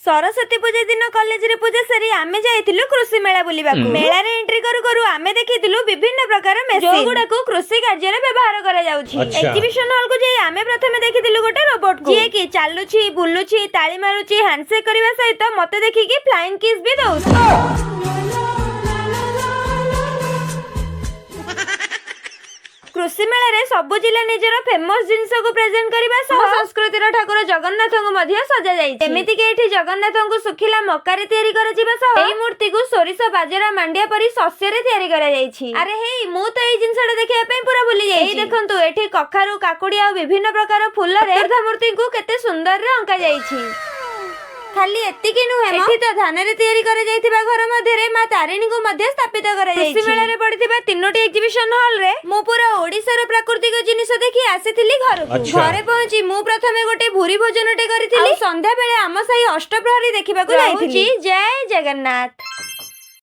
ସରସ୍ୱତୀ ପୂଜା ଦିନ କଲେଜରେ ପୂଜା ସାରି ଆମେ ଯାଇଥିଲୁ କୃଷି ମେଳା ବୁଲିବାକୁ। ମେଳାରେ ଏଣ୍ଟ୍ରି କରୁ କରୁ ଆମେ ଦେଖିଥିଲୁ ବିଭିନ୍ନ ପ୍ରକାର ମେସିନ, ଯୋଉଗୁଡାକୁ କୃଷି କାର୍ଯ୍ୟରେ ବ୍ୟବହାର କରାଯାଉଛି। ଏକ୍ଜିବିସନ ହଲ୍ କୁ ଯାଇ ଆମେ ପ୍ରଥମେ ଦେଖିଥିଲୁ ଗୋଟେ ରୋବୋଟ, ଯିଏ କି ଚାଲୁଛି, ବୁଲୁଛି, ତାଳି ମାରୁଛି, ହ୍ୟାଣ୍ଡସେକ୍ କରିବା ସହିତ ମତେ ଦେଖିକି ଫ୍ଲାଇଂ କିସ୍ ବି ଦଉଛି। କୃଷି ମେଳାରେ ସବୁ ଜିଲ୍ଲା ନିଜର ଫେମସ ଜିନିଷକୁ ପ୍ରେଜେଣ୍ଟ କରିବା ସହ ସଂସ୍କୃତିର ଠାକୁର ଜଗନ୍ନାଥଙ୍କୁ ମଧ୍ୟ ସଜାଯାଇଛି। ଏମିତିକି ଏଠି ଜଗନ୍ନାଥଙ୍କୁ ଶୁଖିଲା ମକାରେ ତିଆରି କରାଯିବା ସହ ଏଇ ମୂର୍ତ୍ତିକୁ ସୋରିଷ, ବାଜରା, ମାଣ୍ଡିଆ ପରି ଶସ୍ୟରେ ତିଆରି କରାଯାଇଛି। ଆରେ ହେଇ, ମୁଁ ତ ଏଇ ଜିନିଷଟା ଦେଖିବା ପାଇଁ ପୁରା ଭୁଲି ଯାଇଛି। ଏଇ ଦେଖନ୍ତୁ, ଏଠି କଖାରୁ, କାକୁଡି ଆଉ ବିଭିନ୍ନ ପ୍ରକାର ଫୁଲରେ ମୂର୍ତ୍ତିଙ୍କୁ କେତେ ସୁନ୍ଦରରେ ଅଙ୍କା ଯାଇଛି। ଖାଲି ଏତିକି ନୁହେଁ, ଏଠି ତ ଧାନରେ ତିଆରି କରାଯାଇଥିବା ଘର ମଧ୍ୟରେ ମା ତାରିଣୀଙ୍କୁ ମଧ୍ୟ ସ୍ଥାପିତ କରାଯାଇଛି। କୃଷି ମେଳାରେ ପଡିଥିବା ତିନୋଟି ଏକ୍ଜିବିସନ ହଲରେ ମୁଁ ପୁରା ଓଡିଶାର ପ୍ରାକୃତିକ ଜିନିଷ ଦେଖି ଆସିଥିଲି ଘରକୁ। ଘରେ ପହଞ୍ଚି ମୁଁ ପ୍ରଥମେ ଗୋଟେ ଭୁରି ଭୋଜନଟେ କରିଥିଲି। ସନ୍ଧ୍ୟା ବେଳେ ଆମ ସାହି ଅଷ୍ଟପ୍ରହରୀ ଦେଖିବାକୁ ଯାଇଥିଲି। ଜୟ ଜଗନ୍ନାଥ।